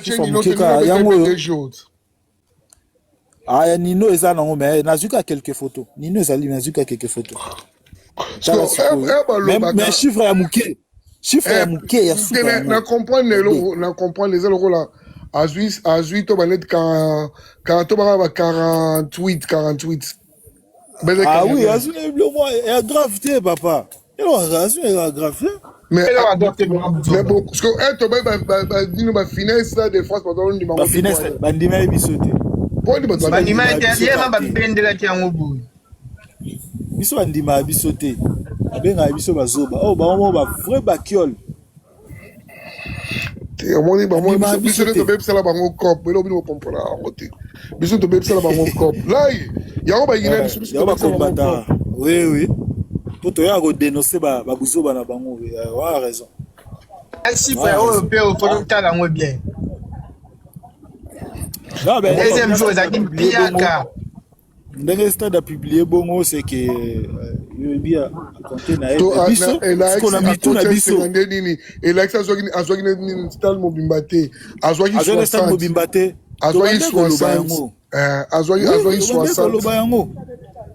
Chiffre ya moke kaka yango oyo. Ah, ya Nino eza nango mais nazwi kaka quelques photos. Nino ezali nazwi kaka quelques photos. Tala sikoyo. Mais chiffre ya moke. Chiffre ya moke ya suka. Na comprendre eloko na comprendre eza lokola azwi azwi to baneti to baka ba 48 48. Ah oui, azwi na biloko ya grave te papa. Eloko azwi ya grave te. Mais mais bon, parce que eh to ba ba bino ba finesse là des fois ba ndima ba finesse ba ndima ye biso te. Poni ba ba ndima ye te ye ma ba bendelaki yango boye. Biso ba ndima biso te. Babengaka biso bazoba. Oh bango moko ba vrai bakiole. Te omoni bango biso biso nde tobebisala bango cop eloko bino bokomprena yango te biso tobebisala bango cop lai yango bayina biso biso yango bakombata oui oui po toyaka kodenonce babuzoba na bango wana raison. Chiffre oyo mpe ofo totala yango bien. Deuxième jour ezalaki mpiaka. Ndenge stade a publie bongo c'est que yoyebi a compte na ye biso siko na mitu na biso nde nini elakisi azwaki azwaki nini stade mobimba te azwaki azwaki stade mobimba te azwaki 60 yango azwaki azwaki 60 koloba yango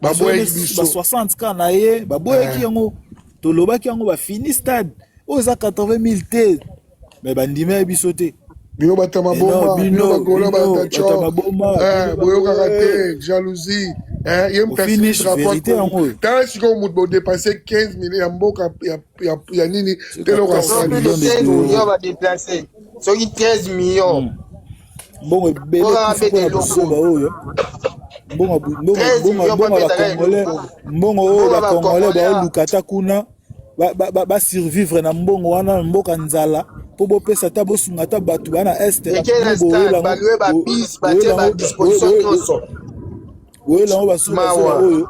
baboyaki biso ba 60 ka na ye baboyaki yango tolobaki yango bafini stade oyo eza 80 000 te mais bandimaki biso te. Bino bata maboma, bino bagola bata tcho. Eh, boyokaka te, jalousie. Eh, ye moto finish vérité yango. Tala sikoyo moto bo dépenser 15 millions ya mboka ya ya ya nini te eloko asali. 16 millions ba déplacer. Soki 13 millions. Mbongo ebele kufi mpona buzoba oyo. Mbongo mbongo mbongo mbongo ba congolais, mbongo oyo ba congolais baoluka ata kuna. Ba survivre na mbongo wana na mboka nzala mpo bopesa ata bosunga ata bato ba na est boyela yango basuka oyo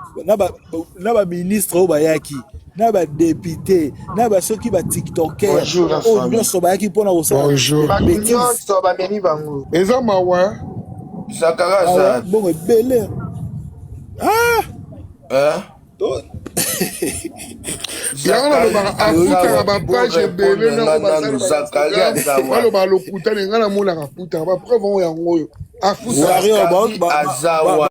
na baministre oyo bayaki na badepute na basoki batiktoker oyo nyonso bayaki mpona kosala eza mawa mbongo ebele. Ah! Yango nalobaka afutaka bapage ebele naloba lokuta ne ngai namonaka afutaka bapreuve yango yango oyo afutaka.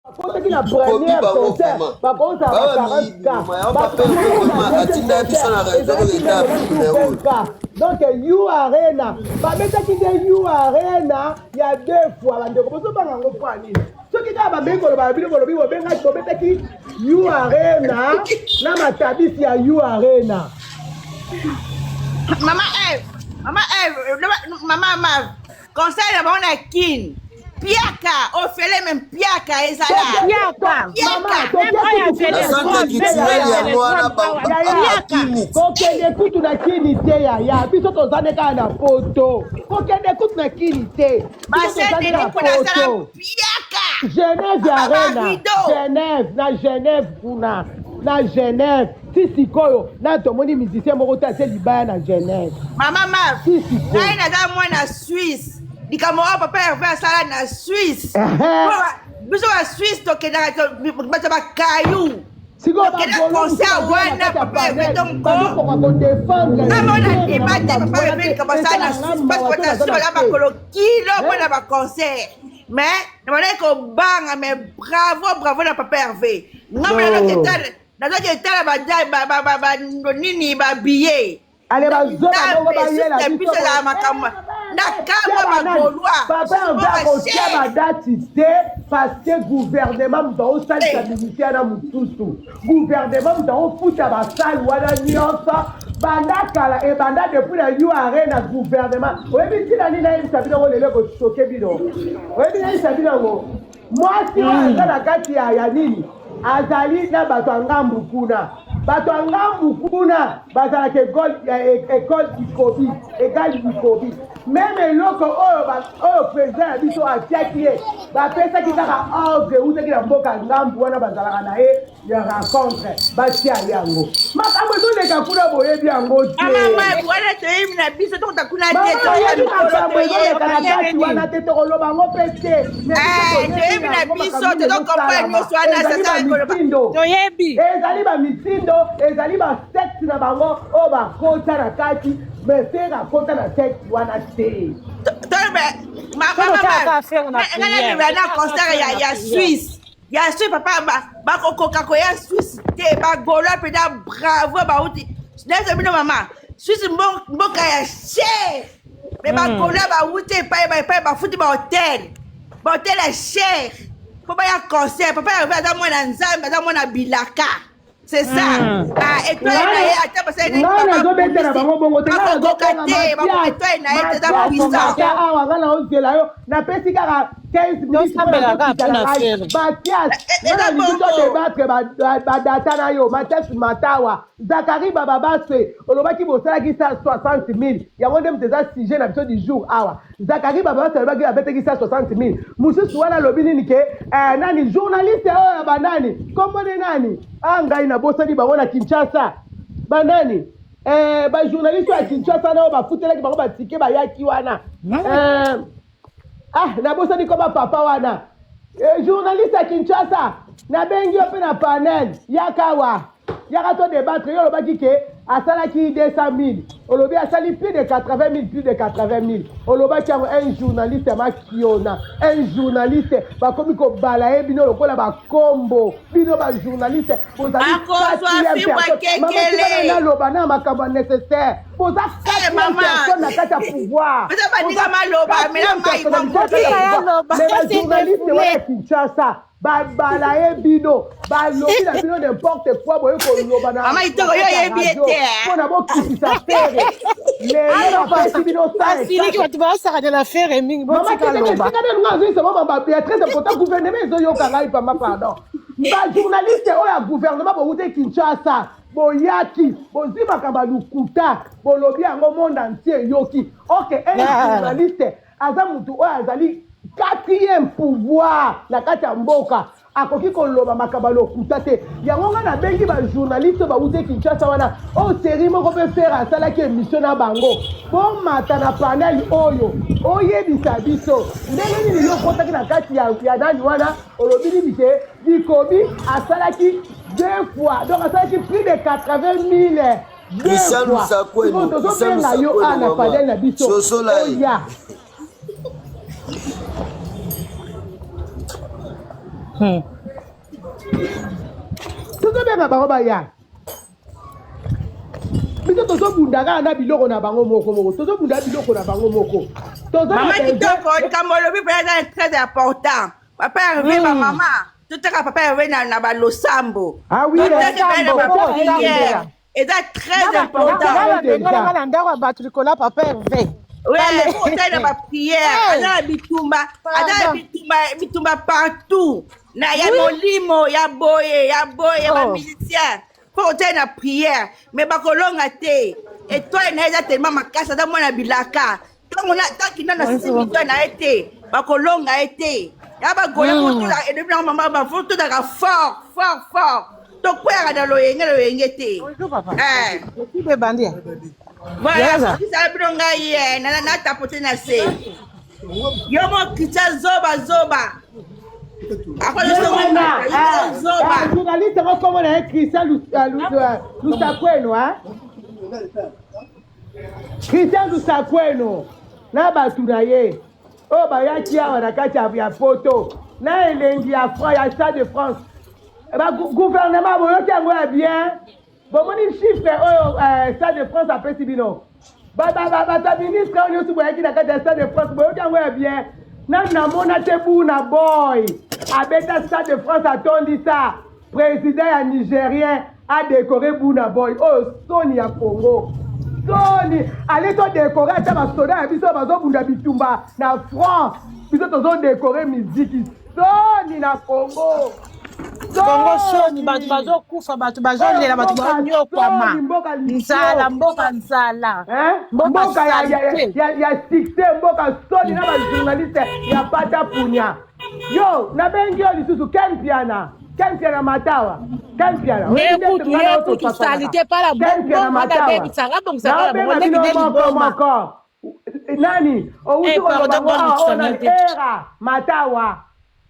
Bakotaki na première concert bakozala ba 40 k bato 20 k donc U Arena babetaki nde U Arena ya deux fois. Bandeko bozobanga yango mpo ya nini? Soki kaka bameki koloba na bino bolobi bobengaki bobetaki U Arena na matabisi ya U Arena. Mama Eve, Mama Eve, Mama Mav, conseil na bango na Kin. Piaka, ofele même piaka ezala. Piaka. Kokende kutu na kini te yaya, biso toza nde kaka na poto. Kokende kutu na kini te, biso toza nde na poto. Piaka. Genève Arena, Genève, na Genève kuna, na Genève ti sikoyo na tomoni musicien moko te atie libaya na Genève. Mama Mav, ngai naza mwana Suisse. Likambo oyo papa Hervé asala na Suisse. Biso ba Suisse tokendaka bato bakayu. Tokenda concert wana papa Hervé donc amona ndima te papa Hervé likambo asala na Suisse parce que bato ya Suisse baza makolo kilo mpona ba concert. Mais nabandaki kobanga mais bravo bravo na papa Hervé. Ngambo nazaki etala ba nini ba billet. Ale bazoba bongo bayela biso ezala makambo na kamwa bagaulois. Papa Hervé akotia badati te parce que gouvernement moto aosalisa ministère na mosusu, gouvernement moto aofuta basali wana nyonso banda kala ebanda depuis na U Arena. Gouvernement oyebi ntina nini nayebisa bino yango lelo ekosoke bino? Oyebi nayebisa bino yango, mwasi oyo aza na kati ya nini azali na bato ya ngambu kuna. Bato ya ngambu kuna bazalaka ekole ikobi egali ikobi meme eloko oyo oyo président ya biso atiaki ye, bapesaki kaka ordre eutaki na mboka ngambu wana bazalaka na ye ya rencontre, batia yango. Makambo ezoleka kuna boyebi yango te. Wana Wana toyebi na biso tokota kuna te. Toyebi makambo ezoleka na kati wana te, tokoloba yango mpe te. Toyebi na biso, tozokomprendre nyonso wana. Sasa koloba toyebi ezali bamitindo, ezali basecte na bango oyo bakota na kati, mais Ferre akota na secte wana te. Ngai na concert ya Suisse, ya Suisse, papa, bakokoka koya Suisse te. Bagaulois mpenza, bravo, bauti nayesa bino mama, Suisse mboka ya cher, mais bagaulois bauti epai epai, bafuti bahotel, bahotel ya cher mpo baya concert. Papa Herve aza mwana Nzambe, aza mwana bilaka, c'est ça. Ah, étoile na ye ata basali. Ngai nazobetela bango bongo te. Bakokoka te, étoile na ye te eza puissant. Awa ngai naozela yo, napesi kaka 15 minutes. Mathias, nalingi todébattre badata na yo. Mathias Matawa, Zakari Bababaswe, olobaki bosalaki 160 000. Yango nde moto eza sujet na biso du jour awa. Zakari Bababaswe alobaki abetaki 160 000. Mosusu wana alobi nini ke nani, journaliste oyo ya banani, kombo nde nani? A ngai nabosani bango na Kinshasa, banani, bajournaliste oyo ya Kinshasa na oyo bafutelaki bango batike bayaki wana. Ah, nabosani koma papa wana, journaliste ya Kinshasa. Nabengi yo mpe na panel, yaka awa, yaka to débattre. Yo olobaki ke asalaki 200 000, olobi asali plus de 80 000, plus de 80 000 olobaki yango. Un journaliste ya makiona, un journaliste bakomi kobala ye bino lokola bakombo. Bino bajournaliste bozali, naloba na makambo ya nécessaire, boza quatrième personne na kati ya pouvoir. Mais bajournaliste wana Kinshasa babala ye bino, balobi na bino n'importe quoi, boye koloba na mpona bokitisa Ferre. Lelo bapesi bino. Basiliki, bato bazosakana Ferre mingi. Botika loba azwisa mama ya très important. Gouvernement ezoyoka ngai pamba, pardon. Bajournaliste oyo ya gouvernement bowute Kinshasa, boyaki, bozwi makambo ya lukuta, bolobi yango, monde entier eyoki. Ok, un journaliste aza mutu oyo azali quatrième pouvoir na kati ya mboka, akoki koloba makambo ya lokuta te. Yango ngai nabengi bajournaliste bawute Kinshasa wana, oyo série moko mpe Ferre asalaki émission na bango, bomata na panel oyo, oyebisa biso ndenge nini yo okotaki na kati ya nani wana. Olobi nini te? Dikobi asalaki deux fois, donc asalaki plus de 80 000 deux fois. Tozobenga yo a na panel na biso, oya. Tozobenga bango baya. Biso tozobunda kaka na biloko na bango moko moko, tozobunda biloko na bango moko. Mama Kitoko, likambo olobi mpenza eza très important. Papa Herve, bamama, totaka papa Herve na balosambo. Ah oui. Totaka na baprière, eza très important. Nga na ndako ya bato likolo ya papa Herve. Otali na baprière, aza na bitumba, aza na bitumba, bitumba partout na ya molimo ya boye ya boye. Bamusicien mpo otali na prière, mais bakolonga te. Étoile na ye eza tellement makasi, aza mwana bilaka. Ntango tanki nano asimbi étoile na ye te, bakolonga ye te. Ya bagola elobi nango mama, bafo tozalaka fort, fort, fort, tokweyaka na loyenge loyenge te. Voilà, sokisala bino ngai natapote na se yo mo Christian zoba zoba. Journaliste yango kombo na ye Christian Lusakweno, Christian Lusakweno na bato na ye oyo bayaki awa na kati ya poto na elengi ya ya Stade de France. Gouvernement, boyoki yango ya bien? Bomoni chiffre oyo Stade de France apesi bino? Bato ya ministre oyo nyonso boyaki na kati ya Stade de France, boyoki yango ya bien? Nanu namona te Burna Boy abeta Stade de France atondisa. Président ya Nigérien adécoré Burna Boy. Oyo soni ya Congo, soni. Ale todécorer ata basoda ya biso bazobunda bitumba na France, biso tozodécorer miziki. Soni na Congo. Kongo soni, bato bazokufa, bato bazolela, bato banyokwama, nzala, mboka nzala. Mboka ya succès, mboka soni na bajournaliste ya pata punya. Yo nabengi yo lisusu, Ken Piana. Ken Mpiana matawa Ken Mpiana Ye kutu ye kutu salite pala bongo wana bebisaka abongisaka na naobenga bongo ndenge bino nde moko liboma. moko nani outi Eh, koloba pardon, ngo bon, awa oyo nani te. era matawa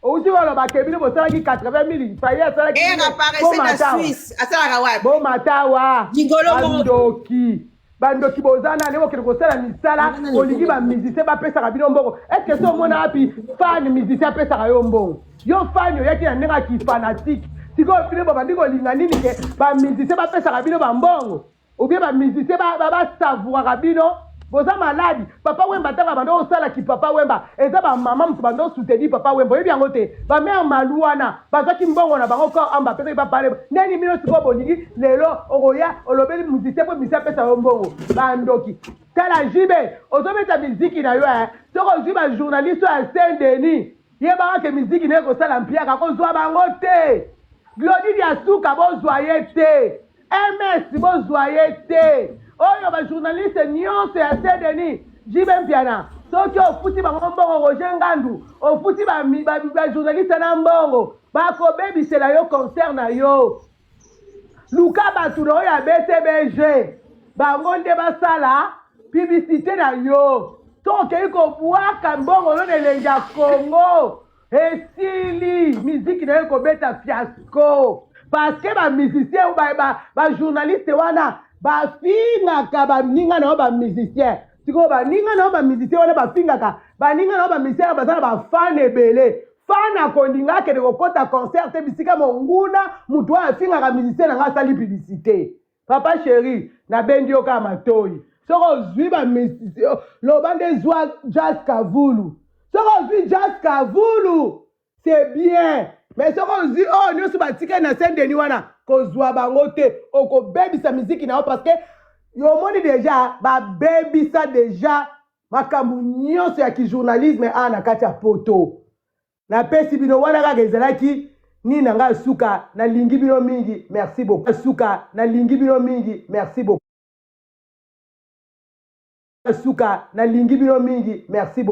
outi koloba ke bino bosalaki 80 000 faye asalaki Era nini? paresseux na Bomatawa. Suisse. Asalaka wapi? bomatawa Gigolo moko. bandoki bandoki boza nani bokende kosala misala olingi bamusicien bapesaka bino mbongo estce so omona wapi fan musicien apesaka yo mbongo yo fani oyaki na ndenge ya kifanatike sikoyo bino bobandi kolinga nini ke bamusicien bapesaka bino bambongo obie bamusicien basavouraka bino boza maladi papa wemba ntango abanda osalaki papa wemba eza bamama moto banda osoutenir papa wemba oyebi yango te bamare malu wana bazwaki mbongo na bango kor amba apesaki papa wemba ndeni bino sikoyo bolingi lelo okoya olobeli musicien mpo musicien apesa yo mbongo bandoki tala jibe ozobeta miziki na yo eh. soki ozwi bajournaliste oyo ya saint denis yebaka ke miziki na ye kosala mpiaka kozwa bango te glodi diasuka bozwa ye te ms bozwa ye te oyo bajournaliste nyonso ya saint denis jibe mpiana soki ofuti bango mbongo roger ngandu ofuti bajournaliste na mbongo bakobebisela yo concert na yo luka bato na oyo ya bcbg bango nde basala publicité na yo to okei kobwaka mbongo no na elengi ya congo esili miziki na yo ekobeta fiasco parce que bamusicien bajournaliste wana bafingaka baninga na yo bamusicien sikoyo baninga na yo bamusicien wana bafingaka baninga na yo bamusicien baza na bafane ebele fan akolinga akende kokɔta concert te bisika monguna moto oyo afingaka musicien na nga asali publicité papa chéri nabendi yo kaka matoi soki ozwi bamusicien loba nde zwa jazz kavulu soki ozwi jazz kavulu c'est bien mais soki ozwi oyo nyonso batikali na saint denis wana kozwa bango te okobebisa miziki na yo parce que omoni deja babebisa deja makambo nyonso ya kijournalisme awa na kati ya poto napesi bino wana kaka ezalaki nini na ngai suka nalingi bino mingi merci beaucoup suka nalingi bino mingi merci beaucoup suka nalingi bino mingi merci beaucoup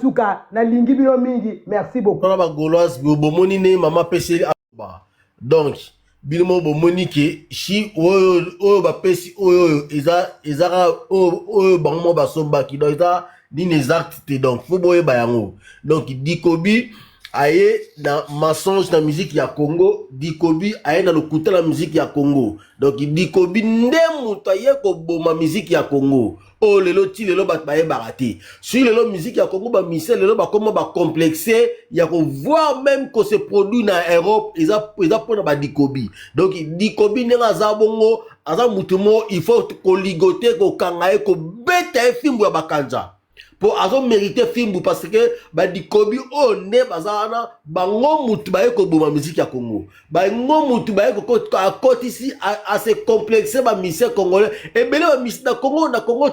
suka nalingi bino mingi merci beaucoup wana bagauloise bomoni nde mama apeseli ba donc bino moko bomoni ke chi oyo oyo bapesi oyo oyo eza eza kaka oyo oyo bango moko basombaki donc eza nini exact te donc fo boyeba yango donc dikobi aye na mensonge na musique ya congo dikobi aye na lokuta na musique ya congo donc dikobi nde moto aye koboma musique ya congo oyo lelo ti lelo bato bayebaka te soki lelo musique ya congo bamusicien lelo bakoma bacomplexe ya kovoir même ko se produit na europe eza eza mpona badikobi donc dikobi ndenge aza bongo aza motu moko il faut koligote kokanga ye kobeta ye fimbu ya bakanza mpo azomerite fimbu parce que badikobi oyo nde baza wana bango mutu baye koboma miziki ya congo bango mutu baye akotisi ase complexe bamusicien congolais ebele bamisi na congo na congo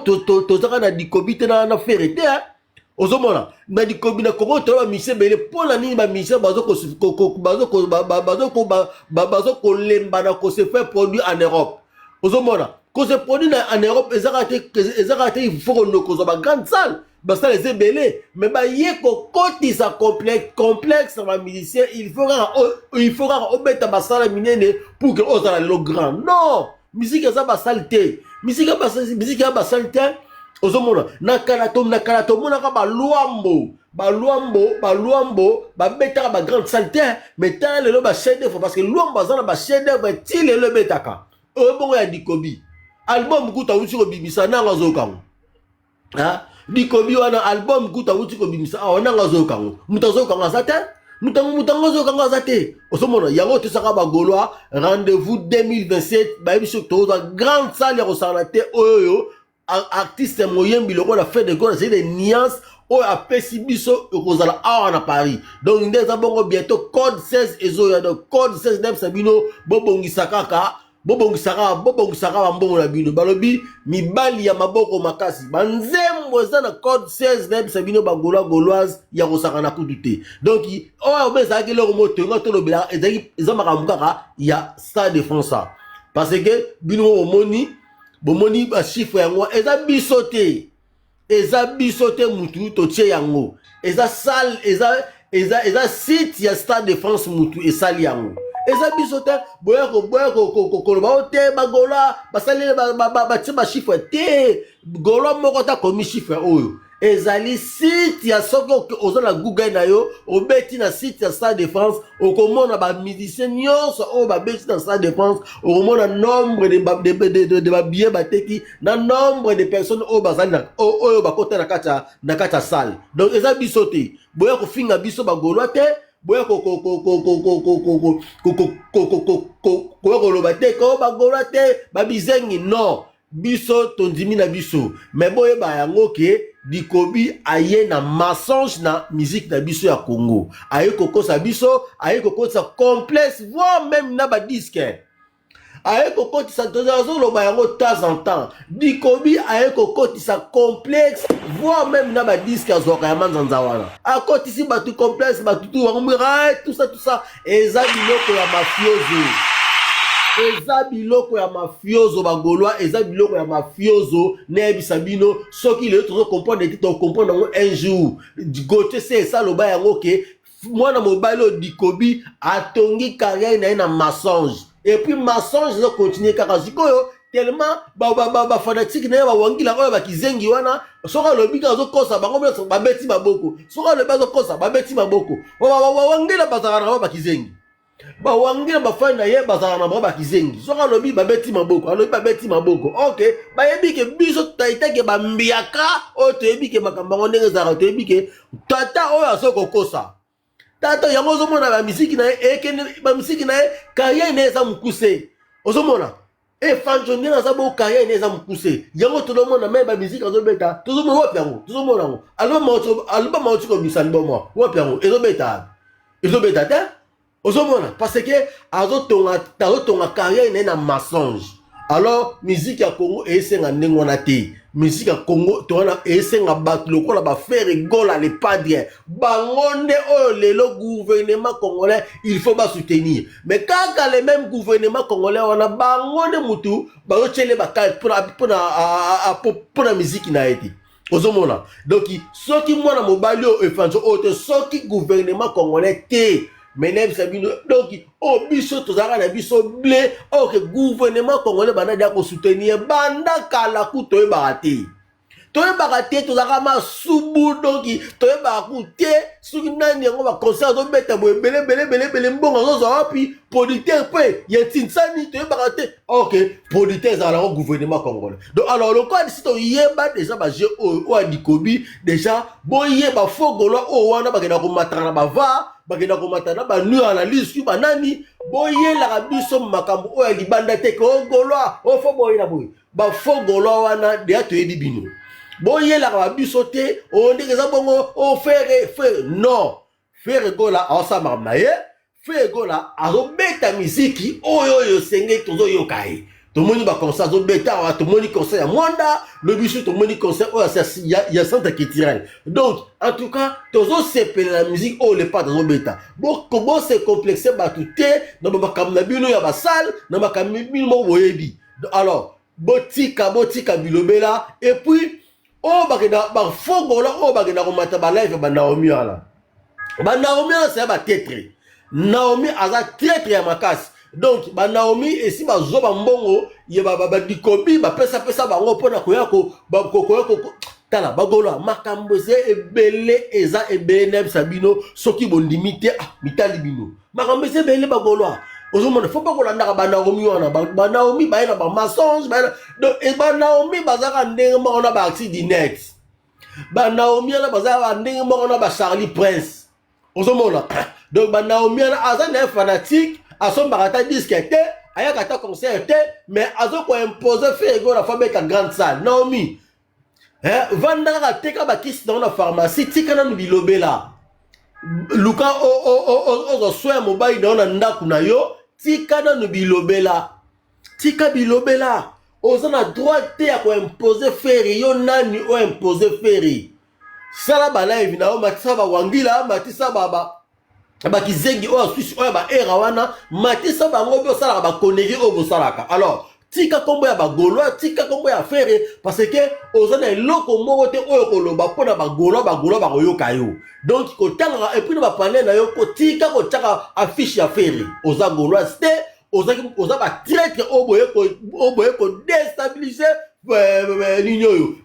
tozaka na dikobi te na fere te ozomona na dikobi na congo toza bamusicien ebele mpo na nini bamusicien bazokolemba na kose faire produit en europe ozomona kose produit na en europe ezaka te ezaka te il faut kozwa bagrande salle basala eza ebele mais baye kokotisa complexe complexe na bamusicien il faut kaka il faut kaka obeta basala minene pour que ozala lelo grand non musique eza basale te musique ya basale te ozomona na kala to na kala tomonaka balwambo balwambo balwambo babetaka bagrande salle te mais tala lelo bachef d'œuvre parce que lwambo aza na bachef d'œuvre ti lelo ebetaka oyo bongo ya dikobi album kuta awuti kobimisa nanga azoyoka ngo dikobi wana album kuta awuti kobimisa awa nanga azoyoka ngo moto azoyoka ngo aza te moto moto yango azoyoka ngo aza te ozomona yango tosaka bagaulois rendez-vous 2027 bayebi soki tozwa grande salle ya kosangana te oyo oyo artiste moyembi lokola Ferre de Gola ezali de nuance oyo apesi biso ekozala awa na paris donc nde eza bongo bientôt code 16 ezoya donc code 16 nayebisa bino bobongisa kaka bobongisaka bobongisaka bambongo na bino balobi mibali ya maboko makasi banzembo eza na code 16 nayebisa bino bagaulois gauloise ya kosaka kutu te donc oyo obe ezalaki eloko mo toyonga tolobelaka ezalaki eza makambo kaka ya stade de france parce que bino mo bomoni bomoni bachiffre yango eza biso te eza biso te mutu totie yango eza salle eza Eza eza site ya Stade de France mutu esali yango. Eza biso te boya ko boya ko ko koloba o te ba Gaulois basali ba ba ba batie ba chiffre te. Gaulois moko ta komi chiffre oyo. Ezali site ya soki oza na Google na yo obeti na site ya Stade de France okomona ba musiciens nyonso oyo babeti na Stade de France okomona nombre de ba de, de, de, de ba billets bateki na nombre de personnes oyo bazali na oyo bakota na kati ya na kati ya salle. Donc eza biso te. Boya kofinga biso ba Gaulois te, boya ko ko ko ko ko ko ko ko ko ko ko ko ko ko koya koloba te ko ba Gaulois te, ba bizengi non. Biso tondimi na biso mais boyeba yango ke Dikobi aye na mensonge na musique na biso ya Congo. Aye kokosa biso, aye kokotisa complexe voire même na ba disque. Aye kokotisa tozoloba yango temps en temps. Dikobi aye kokotisa complexe voire même na ba disque azwaka ya manzanza wana. Akotisi batu complexe batu tout bango mira tout ça tout ça eza biloko ya mafioso. Eza biloko ya mafioso ba Gaulois, eza biloko ya mafioso. Nayebisa bino soki lelo tozo comprendre te, to comprendre yango un jour. Gauthier se esaloba yango ke mwana mobali oyo Dikobi atongi carrière na ye na mensonge. Et puis mensonge ezo continuer kaka sikoyo tellement ba ba ba, ba fanatique na ye ba wangila oyo ba kizengi wana soki alobi kaka azokosa bango nyonso babeti maboko, soki alobi azokosa babeti maboko. Ba ba ba wangila bazalaka na bango ba kizengi, ba wangila bafani na ye bazalaka na bango ba kizengi, soki alobi babeti maboko, alobi babeti maboko. Ok, bayebi ke biso taitake bambiaka oyo toyebi ke makambo yango ndenge ezalaka, toyebi ke tata oyo azokokosa tata yango. Ozomona bamisiki na ye ekende, bamisiki na ye carrière na ye eza mokuse. Ozomona Efanjo ndenge aza bo, carrière na ye eza mokuse. Yango tozomona me bamisiki azobeta, tozomona wapi yango? Tozomona yango album auti kobimisa album wapi yango ezobeta? Ezobeta te. Ozomona parce que azotonga azotonga carrière na ye na mensonge. Alors musique ya Congo esenga ndenge wana te. Musique ya Congo towana esenga bato lokola ba Ferre Gola le Padre, bango nde oyo lelo gouvernement congolais il faut ba soutenir. Mais kaka le même gouvernement congolais wana, bango nde mutu bazotiele bakale mpona musique na ye te. Ozomona donc soki mwana mobali oyo Efanzo oyo te, soki gouvernement congolais te, mais nayebisa bino donc oyo biso tozalaka na biso ble oyo ke gouvernement congolais banda dia kosoutenir banda kala ku toyebaka te, toyebaka te, tozalaka masubu. Donc toyebaka ku te soki nani yango baconcert azobeta boye ebele ebele ebele ebele, mbongo azozwa wapi? Producteur mpe ya ntinsani toyebaka te. Ok, producteur ezalaka nango gouvernement congolais. Donc alors lokola si toyeba déjà bajeu oyo oyo ya Dikobi déjà, boyeba faux Gaulois oyo wana bakenda komataka na bava, bakenda komata na banu analyse su banani, boyelaka biso makambo oyo ya libanda te ke o Gaulois o fo boyela boye. Bafaux Gaulois wana deya toyebi bino, boyelaka babiso te. Oyo ndenge eza bongo o Ferre Ferre, non. Ferre Gola aosala makambo na ye. Ferre Gola azobeta miziki oyo oyo esengeli, tozoyoka ye. Tomoni baconcert azobeta awa, tomoni concert ya Mwanda lobi biso, tomoni concert oyo ya centre culturel. Donc en tout cas tozosepela na musique oyo le Padre azobeta. Bose complexe bato te na bamakambo na bino ya basale, na makambo bino moko boyebi. Alors botika botika bilobela. Et puis oyo bakenda bafaux Gaulois oyo bakenda komata balive ya banaomi wana, banaomi wana seya batraître. Naomi aza traître ya makasi. Donc banaomi esi bazwa bambongo ya badikobi, bapesapesa bango mpona koya koya tala bagaulois. Makambo eza ebele, eza ebele. Nayebisa bino soki bondimi te, ah, mitali bino. Makambo eza ebele bagaulois. Ozomona fo bakolandaka banaomi wana, banaomi baye na bamensonge. Donc banaomi bazalaka ndenge moko na baartiste du net. Banaomi wana bazalaka ndenge moko na bacharlie Prince. Ozomona donc banaomi wana aza na ye fanatique, asombaka ata disque te, ayaka ata concert te, mais azokoimpose Ferre Gola fo abeta grande salle. Naomi, eh, vanda kaka, teka bakisi nango na pharmacie, tika nanu bilobela. Luka ozwa soin ya mobali na yo na ndako na yo. Tika nanu bilobela, tika bilobela. Oza na droit te ya koimpose Ferre. Yo nani oimpose Ferre? Sala balive na yo, matisa bawangila, matisa baba bakizengi oyo ya Suisse oyo baera wana, matisa bango mpe osalaka baconnerie oyo bosalaka. Alors Tika kombo ya ba Gaulois, tika kombo ya Ferre parce que oza na eloko moko te oyo koloba mpo na ba Gaulois, ba Gaulois bakoyoka yo. Donc kotangaka et puis na ba panel na yo kotika kotiaka affiche ya Ferre. Oza Gaulois te, ozaki oza ba traître oyo boye ko oyo boye ko déstabiliser nini oyo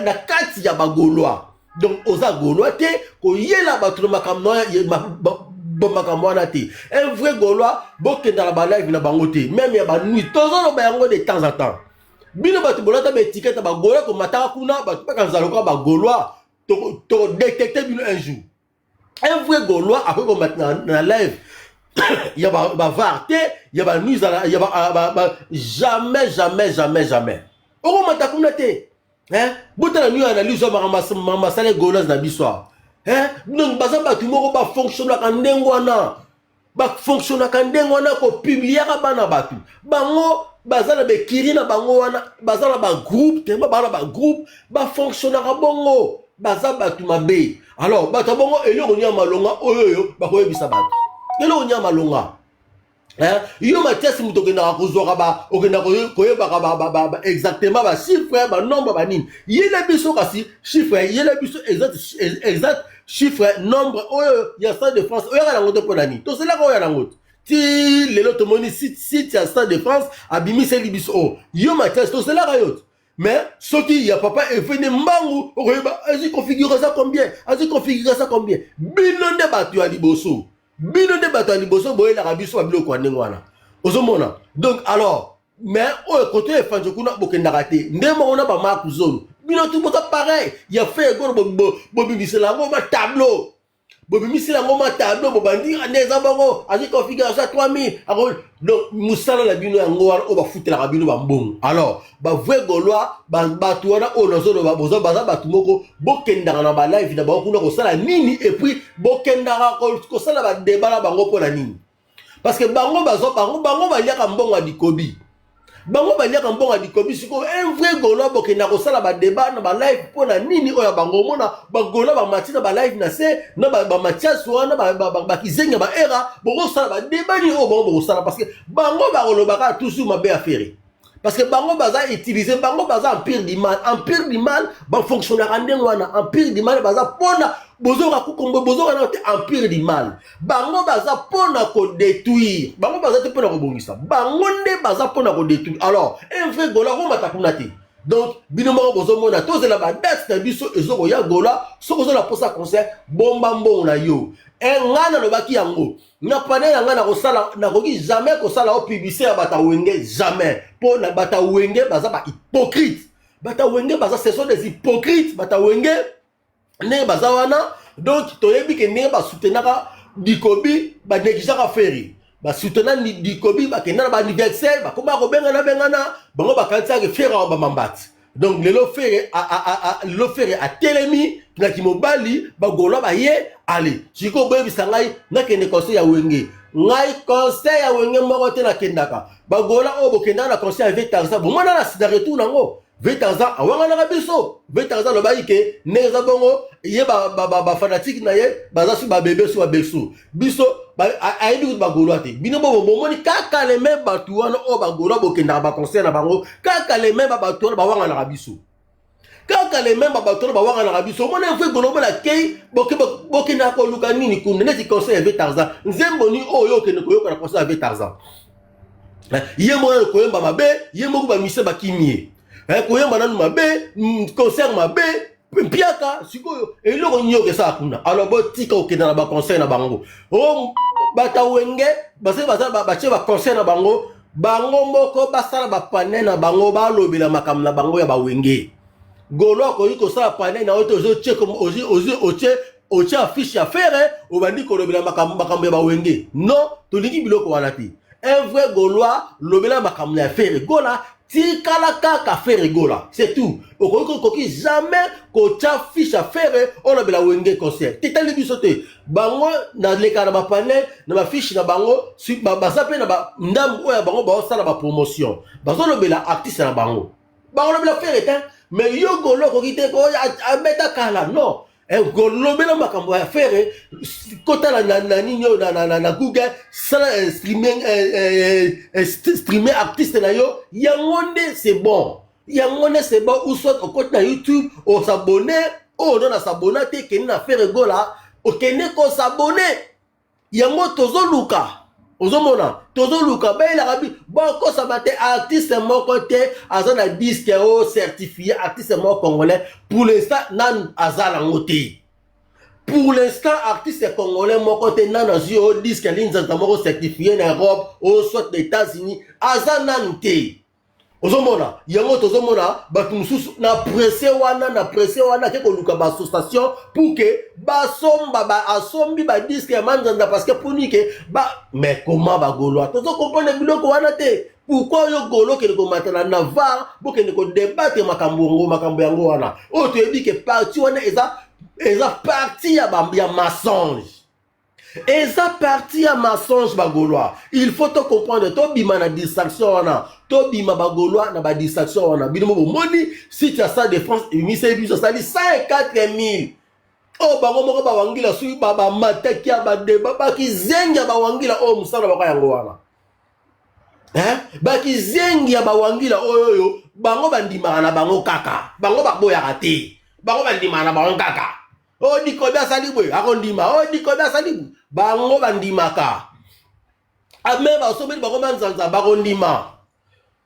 na kati ya ba Gaulois. Donc oza Gaulois te, koyela bato na makambo makambo wana te. Un vrai Gaulois bokenda na ba live na bango te, même ya ba nuit tozoloba yango de temps en temps. Bino bato bolata ba étiquette ya ba Gaulois komataka kuna bato bakanisa lokola ba Gaulois, toko détecter bino un jour. Un vrai Gaulois akoki komata na live ya ba var te, ya ba nuit ya ba jamais jamais jamais jamais okomata kuna te. Hein? Botala nuit analyse ya masala Gauloise na biso awa. Hein? Donc baza bato moko ba fonctionnaka ndenge wana. Ba fonctionnaka ndenge wana ko publiaka bana bato. Bango baza na bekiri na bango wana, baza na ba groupe, te ba na ba groupe, ba fonctionnaka bongo. Baza bato mabe. Alors bato bongo eloko nya malonga oyo oyo bakoyebisa bato. Eloko nya malonga. Hein? Yo Mathias moto okendaka kozwaka ba okendaka koyebaka ba, ba, ba, ba, exactement ba chiffre ba nombre ba nini yela biso kasi chiffre yela biso exact exact chiffre nombre oyo ya Stade de France oyaka nango te mpo na nini tozelaka oyo ya nango te ti lelo tomoni site ya Stade de France abimiseli biso oyo yo Mathias tozelaka yo te. Mais soki ya papa efende mbangu okoyeba azwi configuration combien, azwi configuration combien. Bino nde bato ya liboso, bino nde bato ya liboso boyelaka biso ba biloko ya ndenge wana ozomona. Donc alors mais oyo kote efanje kuna bokendaka te nde moko na ba Marc Zone bino tout boza pareil ya fait egolo bobimisela yango ma tableau, bobimisela yango ma tableau, bobandi nde eza bongo azwi configuration ya 3000 ako. Donc mosala na bino yango wana oyo bafutelaka bino bambongo. Alors ba vrai Gaulois bato wana oyo nazoloba boza baza bato moko bokendaka na ba live na bango kuna kosala nini, et puis bokendaka kosala ba débat na bango mpo na nini? Parce que bango bazo bango bango baliaka mbongo ya dikobi, bango baliaka mbongo ya dikobi. Sikoyo un vrai Gaulois bokenda kosala ba débat na ba live mpo na nini? Oyo ya bango omona ba Gaulois bamati na ba live na se na ba Mathias wana bakizengi ya ba era bokosala ba débat nini oyo bango bokosala? Parce que bango bakolobaka toujours mabe ya Ferre, parce que bango baza utiliser, bango baza empire du mal. Empire du mal bafonctionnaka ndenge wana. Empire du mal baza mpona bozoka kukombo bozoka na te. Empire du mal bango baza mpona kodétruire, bango baza te mpona kobongisa, bango nde baza mpona kodétruire. Alors un vrai Gaulois komata kuna te. Donc bino moko bozomona tozela ba date na biso ezokoya. Gaulois soki ozola mposa concert, bomba mbongo na yo. Ngai nalobaki yango na panel na ngai, nakosala nakoki jamais kosala o publicité ya bato ya Wenge, jamais, mpo na bato ya Wenge baza ba hypocrite. Bato ya Wenge baza, ce sont des hypocrites. Bato ya Wenge ndenge baza wana, donc toyebi ke ndenge basoutenaka Dikobi, banégligeaka Ferre. Basoutenant Dikobi, bakenda na baanniversaire, bakoma kobengana bengana bango, bakanisaka Ferre awa bamambati. Donc lelo Ferre, lelo Ferre atelemi na kimobali, bagaulois baye ale. Sikoyo boyebisa ngai, nakende conseil ya Wenge? Ngai conseil ya Wenge moko te nakendaka. Bagaulois oyo bokendaka na conseil ya Vieux Tarzan, bomona na sida retour nango. Vieux Tarzan awanganaka biso. Vieux Tarzan alobaki ke ndenge eza bongo, ye bafanatike na ye baza su babebe su babesu biso, ayebi kutu bagaulois te. Bino bo bomoni kaka les mêmes bato wana oyo bagaulois bokendaka baconcert na bango, kaka les mêmes bato wana bawanganaka biso, kaka les mêmes bato wana bawanganaka biso. Omona vrai Gaulois omona kei bokendaka koluka nini kuna neti concert ya Vieux Tarzan? Nzembo nini oyo okende koyoka na concert ya Vieux Tarzan? Ye moko nano koyemba mabe, ye moko bamise bakimi ye koyemba nanu mabe, concert mabe, mpiaka. Sikoyo eloko nini oyo esala kuna? Alors botika kokenda na baconcert na bango. O bato Wenge basali batie baconcert na bango, bango moko basala bapanel na bango, balobela makambo na bango ya bawenge. Gaulois akoki kosala panel na yo te, otie otie affiche ya Ferre, obandi kolobela makambo ya bawenge. Non, tolingi biloko wana te. Un vrai Gaulois, lobela makambo ya Ferre Gola, tikala kaka Ferre Gola, c'est tout. Okoki okoki jamais kotia fiche ya Ferre, olobela Wenge concert. Tetali biso te. Bango naleka na bapanel na bafiche na bango, baza mpe na ndambu oyo ya bango baosala bapromotion, bazolobela artiste na bango, bakolobela Ferre te. Mais yo Gaulois okoki te abeta kala, non. Eh, kolobela makambo ya Ferre, kotala na, na nini oyo na, na, na, na Google, sala eh, streaming, eh, eh, eh, streamer artiste na yo, yango nde c'est bon, yango nde c'est bon. Ou soit okoti na YouTube, osabone oyo no na sabona te, kende na Ferre Gola, okende kosabone. Yango tozoluka, ozomona tozoluka bayelaka bi bokosama te. Artiste moko te aza na disque oyo certifié, artiste moko congolais pour l'instant nanu aza nango te. Pour l'instant artiste congolais moko te nanu azwi oyo disque ya linzanza moko certifié na Europe oyo soit na États-Unis, aza nanu te. Ozomona yango, tozomona bato mosusu na presse wana, na presse wana ake koluka baassociation pour ke basomba ba, asombi badisque ya manzanza parce que poni ke ba. Mais comment bagaulois tozokomprendre biloko wana te? Pourquoi yo golo okende komata na Navarre, bokende kodebatre makambo yango, makambo yango wana oyo toyebi ke parti wana eza parti ya mensonge, eza parti ya mensonge? Bagaulois, il faut to comprendre, tobima na distraction wana, tobima bagaulois na badistraction wana. Bino mo bomoni site ya Stade de France ebimiseli biso asali 104 000 oyo bango moko bawangila, soki bamataki ya badeba bakizengi ya bawangila oyo mosala bako yango wana, hein? Bakizengi ya bawangila oyo oyo bango bandimaka na bango kaka, bango baboyaka te, bango bandimaka na bango kaka. Oyo Dikobi asali boye, akondima. Oyo Dikobi asali boye, bango bandimaka. Ame basombeli bango manzanza, bakondima,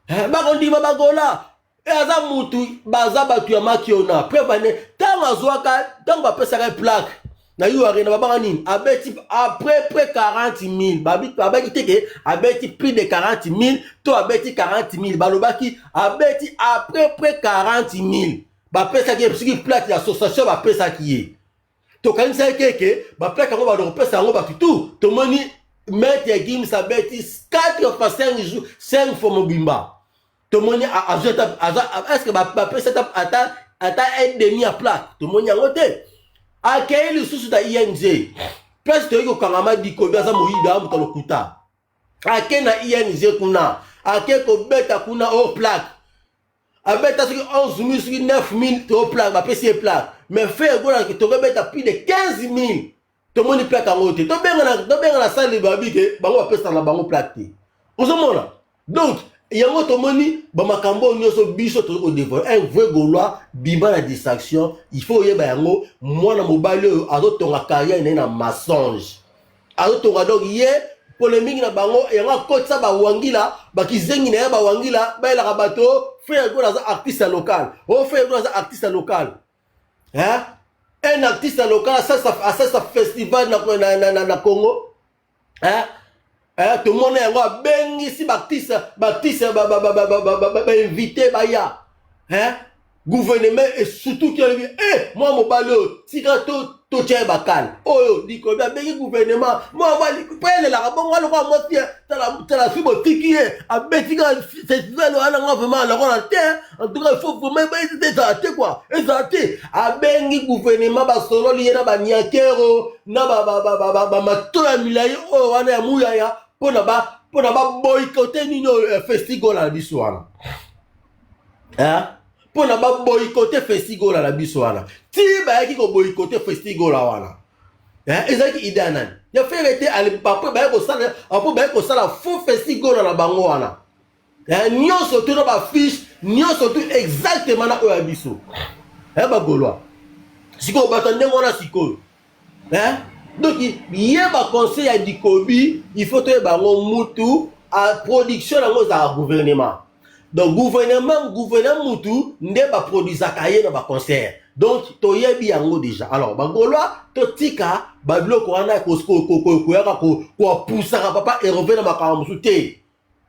bakondima. Bagola e aza mutu, baza bato ya makiona. Preuve ane, ntango azwaka, ntango bapesaka ye plaque na U Arena, babanga nini, abeti après près 40 000. Babaki te ke abeti plus de 40 000 to abeti 40 000, balobaki abeti après près 40 000. Bapesaki ye soki plaque ya association bapesaki ye, tokanisaki keke baplaque yango bado kopesa yango bato tu. Tomoni Maître Gims abeti 4 fois 5 jours, 5 fois mobimba, tomoni azwi ata, est ce que bapesi ata un demi ya plaque? Tomoni yango te. Akei lisusu na ING place, toyei kokangama. Dikobi aza moyibi, aza moto lokuta. Ake na ING kuna, ake kobeta kuna o plaque, abeta soki 11 000, soki 9 000 to plaque, bapesi ye plaque. Mais Ferre Gola tokobeta plus de 15 000, tomoni plaque yango te. Tobenga na sale, babi ke bango bapesaka na bango plaque te. Ozomona donc yango, tomoni bamakambo oyo nyonso biso toza kodévoiler. Un vrai Gaulois, bima na distraction. Il faut oyeba yango, mwana mobali oyo azotonga carrière na ye na mensonge, azotonga donc ye polémique na bango. Yango akotisa bawangila, bakizengi na ye bawangila, bayelaka bato Ferre Gola aza artiste local, o Ferre Gola aza artiste local, hein? Un artiste local asalisa festival na Congo, hein? Eh, tomona yango, abengisi baartiste, baartiste bainvité baya, hein? Gouvernement esutuki, alobi e mwa mobali oyo tika totya ye bakale oyo. Likobi abengi gouvernement, mwa mobali mpo elelaka bongo alokola mwasi, tala fi botiki ye abeti kaka festival wana. Nga vraiment lokola te, en tout cas il faut vraiment ezala te quoi, ezala te. Abengi gouvernement, basololi ye na baniakero na bamato ya milai oyo wana ya muyaya mpona baboycotter nini oyo, festival na biso wana, mpona baboycotter festival na biso wana. Ti bayaki koboycotter festival wana, ezalaki idée ya nani? Ya Ferre te. Après baye kosala, après baye kosala faux festival na bango wana, nyonso tu na bafiche nyonso tu exactement na oyo ya biso. Bagaulois sikoyo, bato ndenge wana sikoyo, donc ye baconseil ya Dikobi, il faut toyeba yango. Mutu a production yango ezalaka gouvernement, donc gouvernement mutu nde baproduisaka ye na baconcert, donc toyebi yango déjà. Alors bagaulois, totika babiloko wana koyaka koapusaka papa Herve na makambo mosusu te,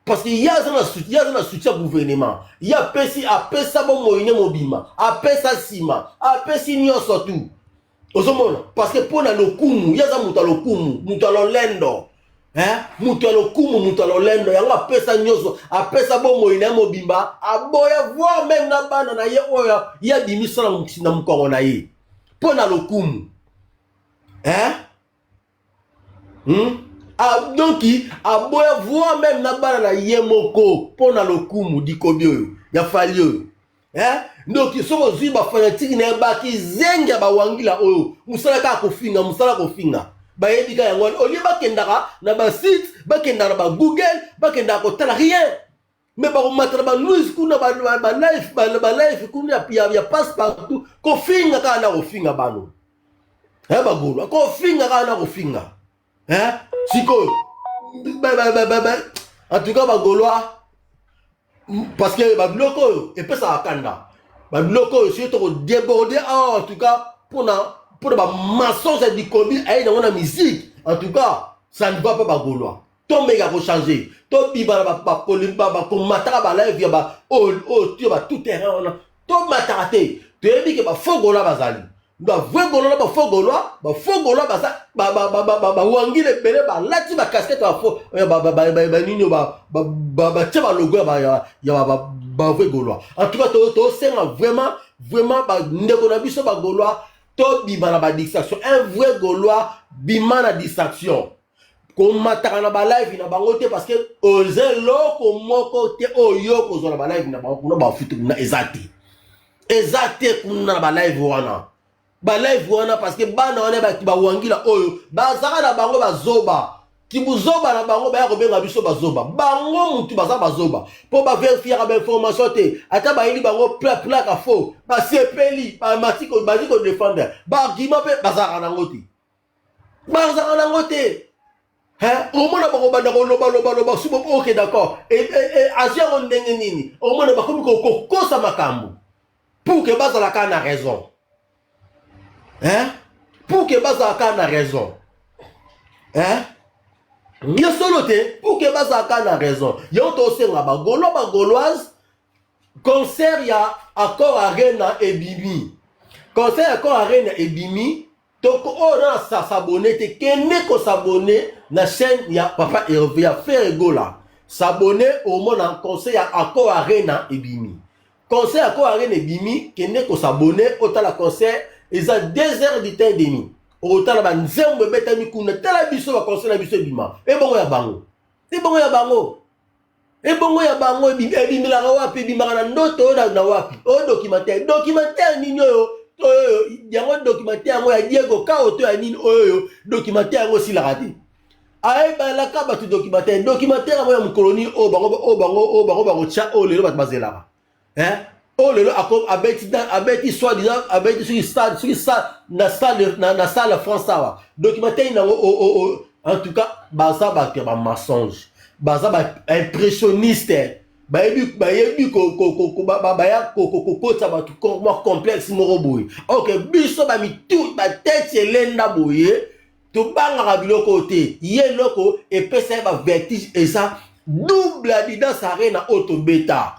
parce que ye aza na soutien ya gouvernement. Ye apesi, apesa bomoi ne mobima, apesa nsima, apesi nyonso tu. Ozomona, parce que mpo na lokumu, ye aza moto ya lokumu, moto ya lolendo, moto ya lokumu, moto ya lolendo. Yango apesa nyonso, apesa bomoi na ye mobimba, aboya voir même na bana na ye oyo ye abimisa na mokongo na ye mpo na lokumu, hein? Ah, donc aboya voir même na bana na ye moko mpo na lokumu. Dikobi oyo ya Fally oyo. Eh? Ndoki soki ozwi ba fanatique na ye bakizengi ya bawangila oyo mosala kaka kofinga mosala kofinga bayebi kaka yango wana olie bakendaka na basite bakendaka na bagoogle bakendaka kotala rien me bakomata na balouise kuna balife balife kuna ya passe partout kofinga kaka na kofinga bano eh, bagolo kofinga kaka na kofinga eh? Sikoyo en tout cas bagolois, parce que babiloko oyo epesaka kanda, babiloko oyo soki tokodéborde awa, en tout cas mpona bamensonge ya Dikobi aye nango na musique, en tout cas ça ne va pas. Bagolois, tomeka kochanger, tobima na bakomataka balive ya oyo tio ba tout terrain wana, tomataka te. Toyebi ke bafaux Gaulois bazali, bavrai Gaulois na bafaux Gaulois. Bafaux Gaulois baza bawangile ebele, balati bacasquette banini, batia balogo ya bavrai Gaulois. En tout cas tosenga vraiment vraiment bandeko na biso bagaulois, tobima na badistraction. Un vrai Gaulois, bima na distraction, komataka na balive na bango te, parce que oza eloko moko te oyo kozwa na balive na bango kuna. Bafuti kuna eza te, eza te kuna na balive wana, balive wana, parce que bana wana bawangila oyo bazaka na bango bazoba, kibuzoba na bango baya kobenga biso bazoba. Bango mutu baza bazoba mpo baverifiaka bainformation te. Ata bayeli bango plaque faux, basepeli, bamati bazi kodefendre baargument mpe bazalaka nango te, bazalaka nango te. Omona bakobanda kolobalobaloba su, ok, d'accord, azwi yango ndenge nini? Omona bakomi kokosa makambo pour ke bazala kaka na raison, hein? Pour ke bazala kaka na raison, hein? Ye solo te, pour ke bazala kaka na raison. Yango tosenga bagaulois, bagauloise, concert ya Accor Arena ebimi, concert ya Accor Arena ebimi. Toko oyo na s'abonner te, kende kos'abonner na chaîne ya papa Hervé, ya Ferre Gola. S'abonner, omona concert ya Accor Arena ebimi, concert ya Accor Arena ebimi. Kende kos'abonner, otala concert, eza 2 heures du temps et demi. Okotala banzembo ebetami kuna. Tala biso baconcert na biso ebima, ebongo ya bango, ebongo ya bango, ebongo ya bango ebimelaka wapi? Ebimaka na ndoto oyo na wapi? Oyo documentaire, documentaire nini oyo? Oyo yango documentaire yango ya Diego Kao to ya nini? Oyo documentaire yango esilaka te, ayebalaka bato documentaire, documentaire yango ya mokolo nini? Oyo bango, oyo bango, oyo bango bakotya, oyo lelo bato bazelaka, oyo lelo abeti, abeti soi disant abeti soki stade, soki na stade, na salle France awa, documentaire nango. En tout cas baza bato ya bamensonge, baza baimpressionniste, bayebi baya kokotisa bato mwa complexe moko boye. Ok, biso bamitu bateti elenda boye, tobangaka biloko te. Ye eloko epesa ye bavertige eza double Adidas Arena oyo tobeta.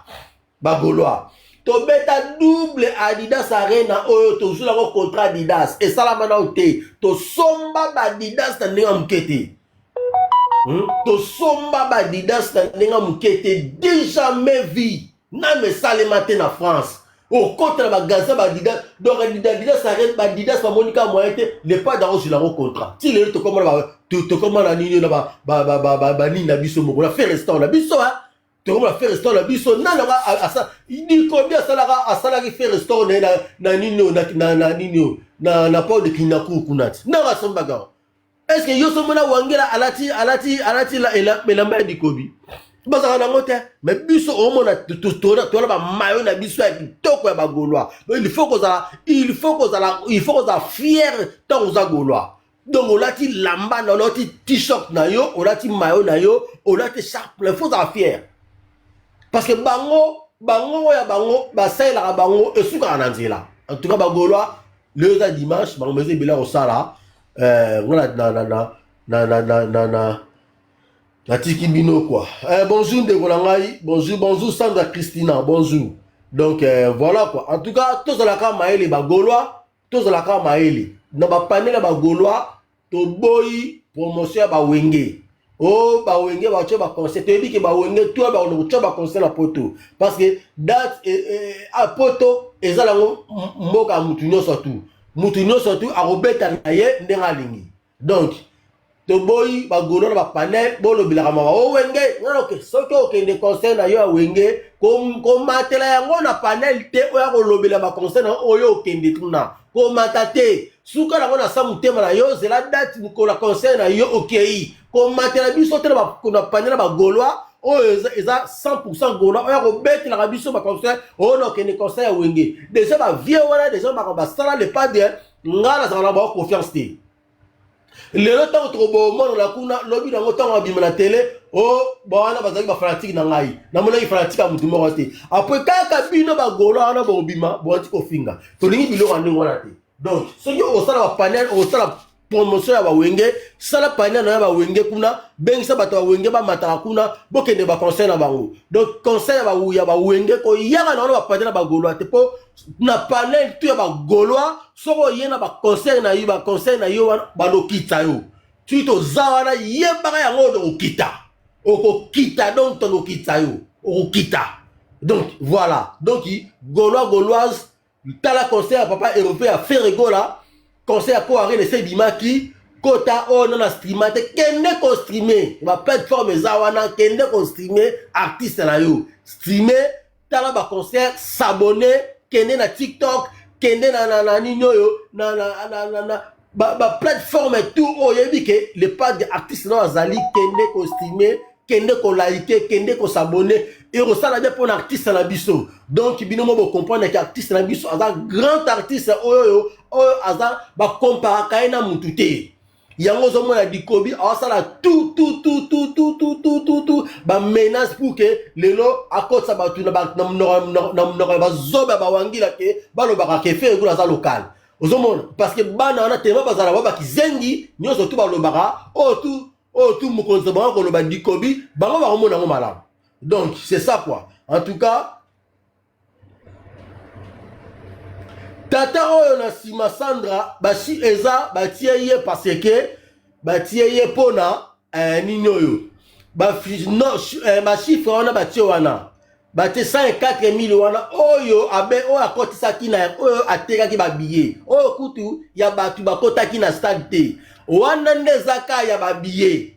Bagaulois, tobeta double Adidas Arena oyo tozwilako contrat Adidas, esalama nao te. Tosomba baadidas na ndenge ya moke te, Tosomba baadidas na ndenge ya moke te, de jamais vu, nano esalema te na France. Okota na bagaza baadidas, donc Adidas Arena, baadidas bamoni kaka moyen te. Le Padre akozwila yango contrat ti lelo. Tokoma na nini na banini na biso moko na Ferre Stone na biso, tokomona Ferre Stone na biso nani yango Dikobi asalaka, asalaki Ferre Stone na ye na nini oyo, na nini oyo, na Porte de Clignancourt kuna ti ndenge asombaka yango. Est ce que yo somona Wangela alati elamba ya Dikobi? Bazalaka nango te. Mais biso omona tona bamayo na biso ya kitoko ya bagaulois. Donc il faut kozala fier ntango oza Gaulois. Donc olati lamba na, olati t-shirt na yo, olati mayo na yo, olati écharpe, il faut ozala fier, parce que bango oyo ya bango basalelaka bango esukaka na nzela. En tout cas bagaulois, lelo eza dimanche, bango eza ebele ya kosala. Nga na natiki bino quoi. Bonjour ndeko na ngai, bonjour, bonjour Sandra Christina, bonjour. Donc voilà quoi. En tout cas tozalaka mayele bagaulois, tozalaka mayele na bapanel ya bagaulois. Toboyi promotion ya bawenge o bawenge batie baconcert. Toyebi ke bawenge to bakona kotia baconcert na poto, parce que date a poto eza nango mboka ya mutu nyonso tu, mutu nyonso tu akobeta na ye ndenge alingi. Donc toboyi bagaulois na bapanel bolobelaka mama o wenge ngana. Oke, soki okende concert na yo ya wenge, Komatela yango na panel te oyo akolobela baconseil na oyo okende kuna komata te suka nango na sa motema na yo zela date mokolo ya conseil na yo okei komatela biso te na panel ya bagaulois oyo eza 100% gaulois oyo akobetelaka biso baconseil oyo na okende conseil ya wenge deja bavie wana deja makambo basala le padre ngai nazalaka na bango confiance te. Lelo ntango tokobomonana kuna lobi nango ntango abima na tele o oh, bawana bazalaki bafanatike na ngai namonaki fanatike ya motu moko te apres kaka bino bagolo wana bokobima boanti kofinga tolingi biloko ya ndenge wana te. Donc soki okosala bapanel, okosala promotion ya bawenge, sala panel na ya bawenge kuna, bengisa bato ya wenge bamataka kuna, bokende baconseil na bango. Donc conseil ya bawenge koyaka na wana bapanel ya bagolois te, mpo na panel tu ya bagolois soki oye na baconseil na yo, baconseil na yo wana balokita yo ti toza wana, yebaka yango okokita, okokita donc tolokita yo okokita. Donc voilà, donc gaulois gauloise tala conseil ya papa européen ya Ferregola, conseil ya Koarene ese ebimaki kota oyo nana streama te, kende kostreame baplateforme eza wana, kende kostreame artiste na yo, streame, tala baconcert, s'abonner, kende na TikTok, kende na na na nini oyo na na na na, na ba, ba plateforme tout oyo oyebi ke le pas de artiste na azali, kende kostreame, kende kolike, kende kosabonner, ekosala bien mpona artiste na biso. Donc bino mo bocomprendre ke artiste na biso aza grand artiste oyo oyo aza bakomparaka ye na mutu te. Yango ozomona Dikobi aosala tout tout tout tout tout tout tout tout tout bamenace pour ke lelo akotisa bato na monoko ya bazoba ya bawangila ke balobaka ke Ferre Gola aza local. Ozomona parce que bana wana tema bazala ba bakizengi nyonso tu balobaka oyo tu oyo tu mokonzi na bango koloba Dikobi, bango bakomona yango malamu. Donc c'est ça quoi. En tout cas tata oyo na nsima Sandra basi eza batie ye parce que batie ye mpona nini oyo bachiffre wana batie wana batie 104 000 wana oyo abe oyo akotisaki na oyo atekaki babillet oyo kutu ya bato bakotaki na stade te, wana nde eza ka ya babillet.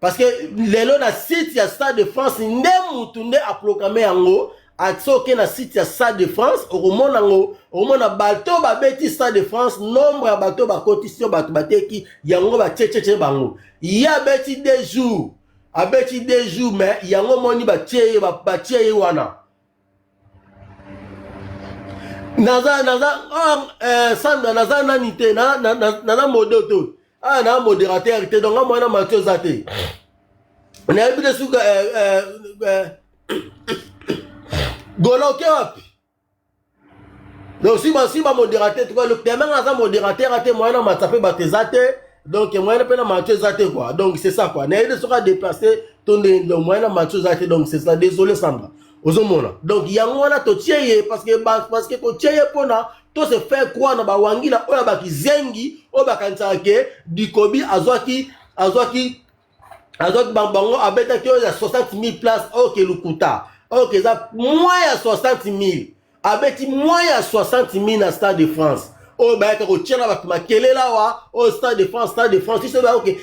Parce que lelo na site ya Stade de France nde mutu nde aprograme yango, ati oke na site ya Stade de France okomona yango, okomona bato babeti Stade de France, nombre ya bato bakotisi yo bato bateki yango batietiete bango. Ye abeti 2 jours, abeti 2 jours, mais yango moni batie ye, batie ye wana. Naza naza Sandra naza nani te, naza modo to na modérateur te, donc nga mwana Mathieu eza te, nayebi te suka Gola oke wapi. Donc si ba si ba modérateur tout le tellement aza modérateur ate moyen na matsa pe bato eza te, donc moyen pe na Mathieu eza te quoi. Donc c'est ça quoi, nayebi te soki adéplacer to nde, donc moyen na Mathieu eza te. Donc c'est ça, désolé Sandra. Ozomona donc yango wana totie ye parce que parce que totie ye mpona to se faire croire na bawangila oyo bakizengi oyo bakanisaka ke Dikobi azwaki azwaki azwaki bango abetaki oyo ya 60 000 place oyo ke lukuta oyo ke eza moins ya 60 000, abeti moins ya 60 000 na Stade de France oyo bayaka kotiela bato makelele awa oyo Stade de France, Stade de France biso bayoke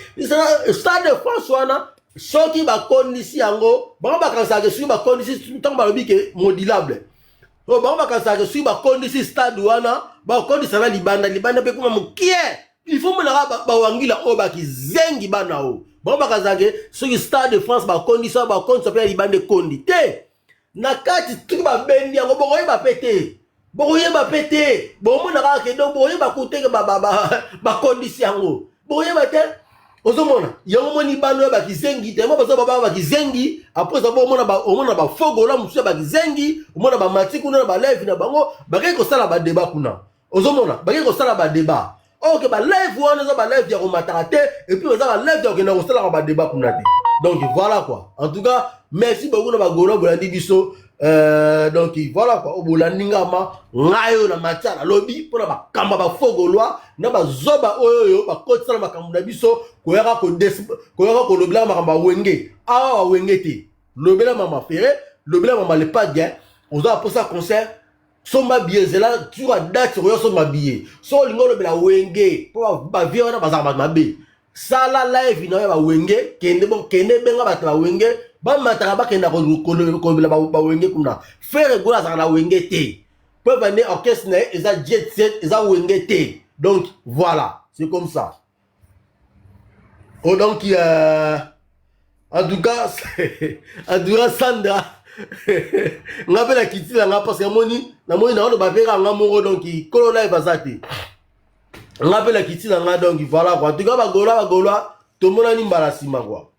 Stade de France wana soki bakondisi yango, bango bakanisaka soki bakondisi ntango balobi ke modulable oyo, bango bakanisaka soki bakondisi stade wana bakondisa na libanda, libanda mpe kuma mokie. Il faut monaka bawangila oyo bakizengi bana oyo, bango bakanisaka soki Stade de France bakondisa, bakondisa mpe ya libanda ekondi te na kati, soki babendi yango bokoyeba mpe te, bokoyeba mpe te, bomona kaka ke donc bokoyeba kuteke bakondisi yango, bokoyeba te. Ozomona yango moni bana oyo bakizengi tellement baza baba bakizengi. Après ça omona omona bafogola mosusu ya bakizengi, omona bamati kuna na balive na bango bakei kosala badébat kuna, ozomona bakei kosala badébat oyo ke balive wana eza balive ya komataka te, et puis eza balive ya kokenda kosalaka badébat kuna te. Donc voilà quoi. En tout cas merci beaucoup na bagolo bolandi biso. Donc voilà quoi, bolandi ngama ngai oyo na matia nalobi mpona bakamba bafogolwa na bazoba oyo oyo bakotisala makambo na biso, koyaka kolobelaka makambo ya wenge awa, bawenge te, lobela mama Ferre, lobela mama Lepadien. Oza mposa concert, somba billet, zela sur date oyo somba billet. So olingi olobela wenge mpo bavie wana bazalaka bato mabe, sala live na yo ya bawenge, kende kende benga bato bawenge. Bamataka bakenda kolobela bawenge kuna. Ferre Gola azalaka na wenge te. Preuve ane orchestre na ye eza jet set, eza wenge te. Donc voilà, c'est comme ça. Oh donc en tout cas Sandra, nga mpe nakiti na nga parce que namoni namoni naoloba mpe kaka nga moko. Donc kolo live aza te, nga mpe nakiti na nga. Donc voilà quoi, en tout cas bagaulois, bagaulois, tomonani mbala nsima quoi.